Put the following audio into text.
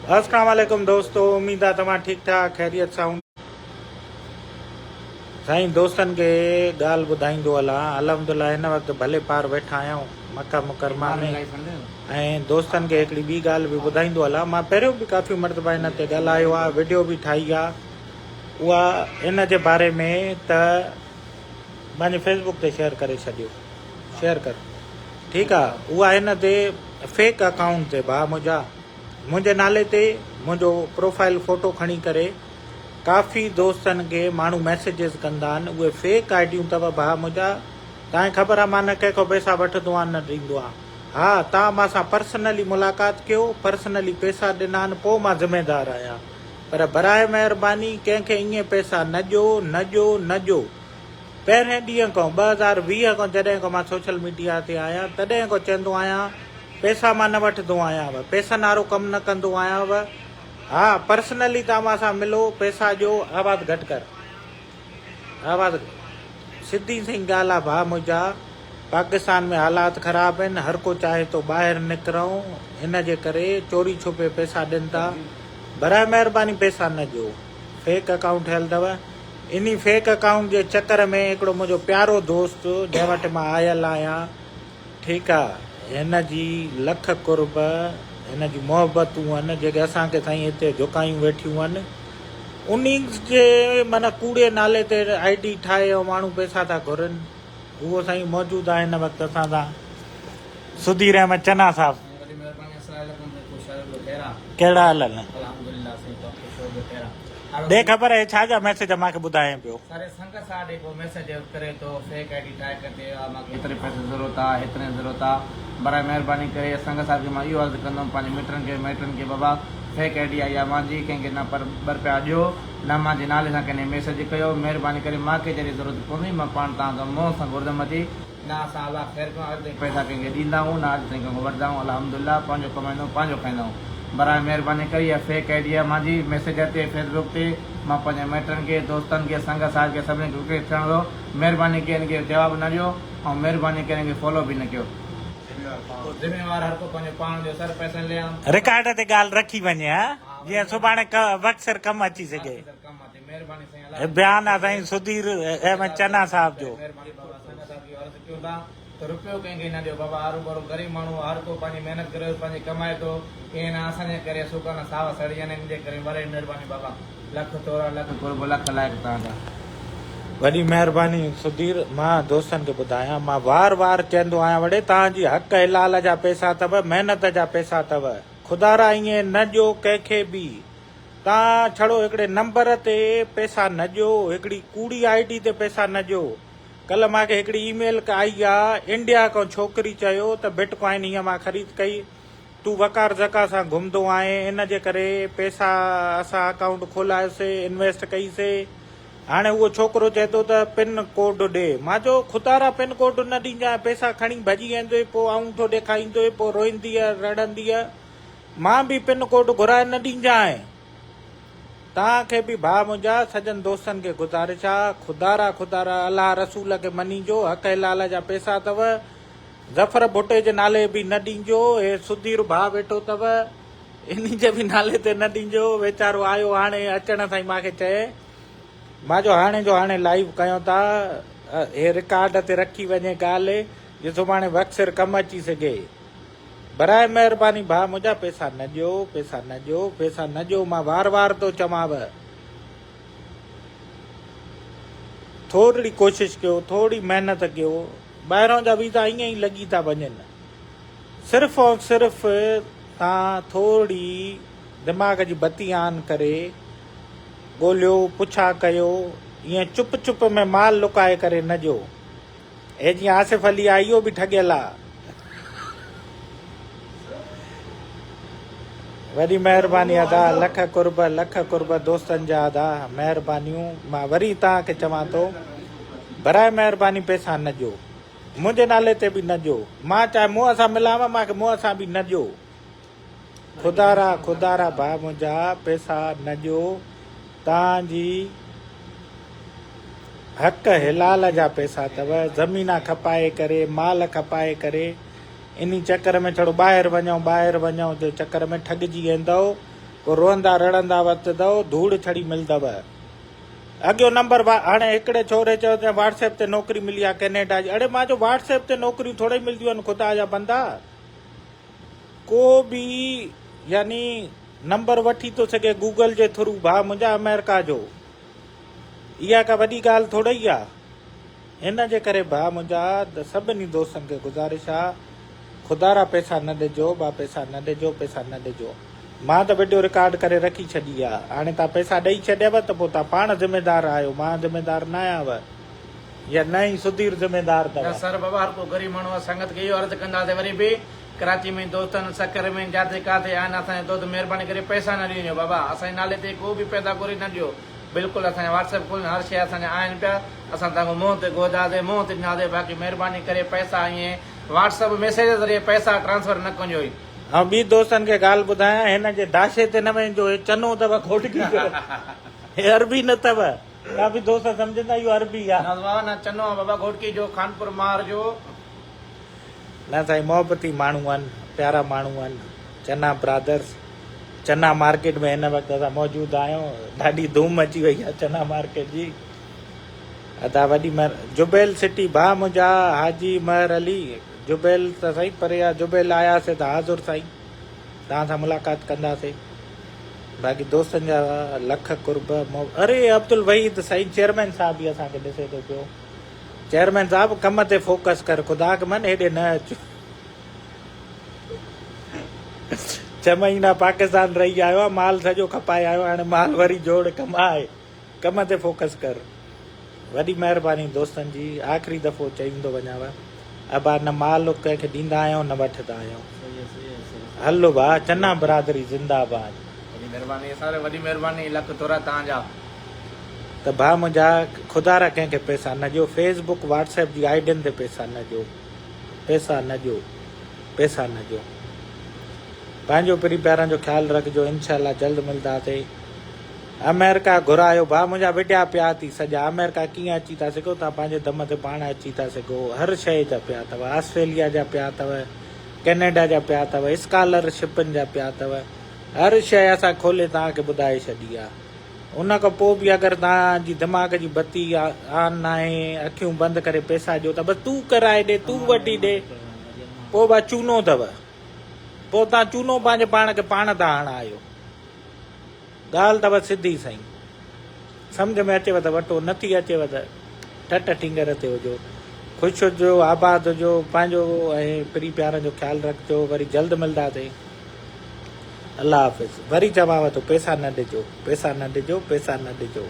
اسلام عليڪم دوستو اميد آ توهان ٺيڪ ٺاڪ خيريت سان هوندا. سائين دوستن کي ڳالهه ٻڌائيندو هلان الحمدلله هن وقت ڀلي پار ويٺا آهيون مڪه مڪرمه ۾ ۽ دوستن کي هڪڙي ٻي ڳالهه به ٻڌائيندو هلان مان پهريون به ڪافي مرتبه هن تي ڳالهايو آ وڊيو به ٺاهي آ اها ان جي باري ۾ ته پنهنجي فيسبوڪ تي شيئر ڪري ڇڏيو شيئر ڪر ٺيڪ آ اها هن تي فيڪ اڪائونٽ تي ڀاء منهنجا منهنجي نالي تي منهنجو پروفائل فوٽو کڻي ڪري ڪافي دوستن کي ماڻهو ميسيجز ڪندا آهن اهي فيڪ آئيڊيون اٿو ڀاء منهنجا تانکي خبر آ مان نه ڪنهن کان پئسا وٺندو آهيان نه ڏيندو آهيان ها تان مان سان پرسنلي ملاقات ڪيو پرسنلي پئسا ڏنا آهن پوء مان ذميدار آهيان پر براء مهرباني ڪنهن کي ائين پئسا نه ڏيو نه ڏيو نه ڏيو. پهرين ڏينهن کان 2020 کان جڏهن کان مان سوشل ميڊيا تي آهيان تڏهن کان چوندو آهيان پئسا مان نه وٺندو آهيان پئسن وارو ڪم نه ڪندو آهيان ها پرسنلي توهان مان سان ملو پئسا ڏيو آواز گهٽ ڪر آواز سڌي سئين ڳالهه آ ڀاء منهنجا پاڪستان ۾ حالات خراب آهن هر ڪو چاهي ٿو ٻاهر نڪرون ان جي ڪري چوري ڇپي پئسا ڏين ٿا براء مهرباني پئسا نه ڏيو فيڪ اڪائونٽ ٺهيل اٿو انهي فيڪ اڪائونٽ جي چڪر ۾ هڪڙو منهنجو پيارو دوست جنهن وٽ مان آيل آهيان ٺيڪ آ هن جي لک قرب هن جون محبتون آهن جيڪي اسان کي سائين هتي جهڪايون ويٺيون آهن انهي جي معنيٰ ڪوڙي نالي تي I D ٺاهي ۽ ماڻهو پئسا ٿا گهرن اهو سائين موجود آهي هن وقت اسان سان سڌير احمد چنا صاحب. سائين وڏي مهرباني اسلام عليڪم سائين خوش آهيو ٻيو خير آ. ڪهڙا حال آهن. الحمدلله سائين توهان خوش هو ٻيو خير آ. ڏي خبر هي ڇا جا ميسيج مان کي ٻڌائين پيو. سر سنگت صاحب ڏي ڪو ميسيج ڪري ٿو فيڪ I D ٺاهي ڪري چيو آ مان کي هيتري پئسي ضرورت آ هيتري ضرورت آ براء مهرباني ڪري سنگت صاحب کي مان اهو عرض ڪندم پنهنجي مٽن کي مائٽن کي بابا فيڪ I D آئي آ مان جي ڪنهن کي نه پر ٻه رپيا ڏيو نه مانجي نالي سان ڪنھن ميسيج ڪيو، مھرباني ڪري مان کي جڏھن ضرورت پوندي مان پاڻ توھان کان منھن سان گھرندم اچي، نه اسان الله خير ڪيو اڄ تائين پئسا ڪنھن کي ڏيندا آھيون نه اڄ تائين ڪنھن کان وٺندا آھيون الحمدلله پنھنجو ڪمائيندا آھيون پنھنجو کائيندا آھيون براء مھرباني ڪري اھا فيڪ I D آھي مانجي ميسيج تي فيسبوڪ تي مان پنھنجي مائٽن کي دوستن کي سنگت ساٿ کي سڀني کي رڪويسٽ ڪرڻ ٿو مھرباني ڪري ان کي جواب نه ڏيو ۽ مھرباني ڪري ان کي فالو به نه ڪيو ذميوار ھر ڪو پنھنجو پاڻ جو سر پئسن ليان. رڪارڊ تي ڳالھ رکي وڃي ھا. جيئن سڀاڻي وقت سر ڪم اچي سگهي. هي بيان آ سائين سڌير احمد چنا صاحب جو. وڏي مهرباني سڌير مان دوستن کي ٻڌايان مان وار وار چوندو آهيان وڙي توهان جي حق حلال جا پئسا اٿو محنت جا پئسا اٿو. خدارا ائين نه ڏيو ڪنهن کي به. تان ڇڙو هڪڙي نمبر تي پئسا نه ڏيو، هڪڙي ڪوڙي I D تي پئسا نه ڏيو. ڪلهه مان کي هڪڙي اي ميل آئي آ انڊيا کان ڇوڪري چيو ته بٽ ڪوائن هيئن مان خريد ڪئي تون وقار زڪا سان گهمندو آهين ان جي ڪري پئسا اسان اڪائونٽ کولايوسي انويسٽ ڪئي سي هاڻي اهو ڇوڪرو چئي ٿو ته پن ڪوڊ ڏي. مان چيو خدارا پن ڪوڊ نه ڏينجانء، پئسا کڻي ڀڄي ويندوئي، پوء آڱوٺو ڏيکاريندوئي، پوء روئندينء رڙندينء. مان به پن ڪوڊ گهرائي نه ڏينجانء. توهان کي به ڀاء منهنجا، سڄن دوستن کي گذارش آ، خدارا خدارا الله رسول کي مڃيجو، حق حلال جا پئسا اٿو، ظفر ڀٽي جي نالي به نه ڏينجو، هي سڌير ڀاء ويٺو اٿو، انهي جي به نالي تي نه ڏينجو، ويچارو آيو هاڻي اچڻ سان ئي مان کي چئي، مان چيو هاڻي جو هاڻي لائيو ڪيون ٿا، هي رڪارڊ تي رکي وڃي ڳالهه، جي سڀاڻي وقت سر ڪم اچي سگهي. براء مهرباني ڀاء منهنجا پئسا نه ڏيو، پئسا نه ڏيو، پئسا نه ڏيو، مان وار وار ٿو چوانو. ٿورڙي ڪوشش ڪيو، ٿورڙي محنت ڪيو، ٻاهران جا ويزا ائين ئي لڳي ٿا وڃن. صرف ۽ صرف تان ٿورڙي دماغ جي بتي آن ڪري ڳوليو پڇا ڪيو ائين چپ چپ ۾ مال لڪائي ڪري نه ڏيو هي جيئن آصف علي آ اهو به ٺڳيل آ وڏي مهرباني ادا لک قرب لک قرب دوستن جا ادا مهربانيون مان وري توهان کي چوان ٿو برائي مهرباني پئسا نه ڏيو. منهنجي نالي تي به نه ڏيو. مان چاهي منهن سان ملانء، مان کي منهن سان به نه ڏيو. خدارا خدارا ڀاء منهنجا پئسا نه ڏيو. توهان جي حق حلال جا پئسا اٿو. زمينا کپائي ڪري، مال کپائي ڪري، انهي چڪر ۾ ڇڙو ٻاهر وڃو ٻاهر وڃو جي چڪر ۾ ٺڳجي ويندؤ. پوء روئندا رڙندا وتندؤ، ڌوڙ ڇڙي ملندؤ. اڳيون نمبر هاڻي هڪڙي ڇوري چيو ته واٽس ايپ تي نوڪري ملي آ ڪينيڊا جي. اڙي مان چيو واٽس ايپ تي نوڪريون ٿورئي ملديون آهن خدا جا بندا. ڪو به يعني نمبر وٺي ٿو سگهي گوگل جي ٿرو ڀاء منهنجا آمريڪا جو. اها ڪا وڏي ڳالهه ٿورئي آ. ان جي ڪري ڀاء منهنجا ته سڀني دوستن کي گذارش آ خدارا پئسا نه ڏجو ڀا پئسا نه ڏجو پئسا نه ڏجو مان ته وڊيو رڪارڊ ڪري رکي ڇڏي آ هاڻي تان پئسا ڏئي ڇڏيو ته پوء تان پاڻ ذميدار آهيو مان ذميدار نه آهيان يا نه ئي سڌير ذميدار اٿو. نه سر بابا هر ڪو غريب ماڻهو آ سنگت کي اهو عرض ڪنداسين وري به ڪراچي ۾ دوستن سکر ۾ جاتي ڪاٿي آهن اسان جا دوست مهرباني ڪري پئسا نه ڏينجو بابا اسان جي نالي تي ڪو به پئسا ڪوري نه ڏيو بلڪل اسان جا واٽس ايپ کولن هر شي اسان جا آهن پيا اسان توهان کي منهن تي گوداسي منهن تي ڏناسي باقي مهرباني ڪري پئسا ائين واٽس ايپ ميسيج ذريعي پئسا ٽرانسفر نه ڪنجو. آئون ٻي دوستن کي ڳالهه ٻڌايان هن جي داشي تي نه وڃجو هي چنو اٿو کوٽڪي جو هي عربي نه اٿو ڪافي دوست سمجهندا اهو عربي آ. نه بابا نه چنو آ بابا گهوٽڪي جو خانپور مار جو. نه سائين محبتي ماڻهو آهن پيارا ماڻهو آهن چنا برادرس چنا مارڪيٽ ۾ هن وقت اسان موجود آهيون ڏاڍي ڌوم اچي وئي آهي چنا مارڪيٽ جي ادا وڏي مهر جبيل سٽي ڀاء منهنجا حاجي مهر علي جبيل ته سائين پري آ جبيل آياسي ته حاضر سائين توهان سان ملاقات ڪنداسي باقي دوستن جا لک قرب اري عبدالوحيد سائين چيئرمين صاحب به اسان کي ڏسي ٿو پيو چيئرمين صاحب ڪم تي فوڪس ڪر خدا کي من هيڏي نه اچ ڇهه مهينا پاڪستان رهي آيو آ مال سڄو کپائي آيو هاڻي مال وري جوڙ ڪمائي ڪم تي فوڪس ڪر وڏي مهرباني دوستن جي آخري دفعو چئيندو وڃانو ابا نه مال ڪنهن کي ڏيندا آهيون نه وٺندا آهيون هلو ڀا چنا برادري زنده باد. وڏي مهرباني سر وڏي مهرباني لک ٿورا توهان جا. ته ڀاء منهنجا خدارا ڪنهن کي پئسا نه ڏيو فيس بڪ واٽس ايپ جي آئيڊين تي پئسا نه ڏيو پئسا نه ڏيو پئسا نه ڏيو پنهنجو پرين پيارن جو خيال رکجو انشاء الله جلد ملداسي آمريڪا گهرايو ڀاء منهنجا وڊيا پيا ٿي سڄا آمريڪا ڪيئن اچي ٿا سگهو تان پنهنجي دم تي پاڻ اچي ٿا سگهو هر شيء جا پيا اٿو آسٽريليا جا پيا اٿو ڪينيڊا جا پيا اٿو اسڪالر شپن جا پيا اٿو هر شيء اسان کولي توهان کي ٻڌائي ڇڏي آ ان کان پوء به اگر توهان جي دماغ جي بتي آن ناهي، اکيون بند ڪري پئسا ڏيو ٿا، بس تون ڪرائي ڏي، تون وٺي ڏي، پوء ڀا چونو اٿو. پوء توهان چونو پنهنجي پاڻ کي پاڻ ٿا هڻايو. ڳالهه اٿو سڌي سائين. سمجهه ۾ اچيو ته وٺو، نه ٿي اچيو ته ٺٽ ٺينگر تي هجو. خوش هجو، آباد هجو، پنهنجو ۽ پرين پيارن جو خيال رکجو. وري جلد ملنداسين. الله حافظ وري چوانو ٿو پئسا نه ڏجو پئسا نه ڏجو پئسا نه ڏجو.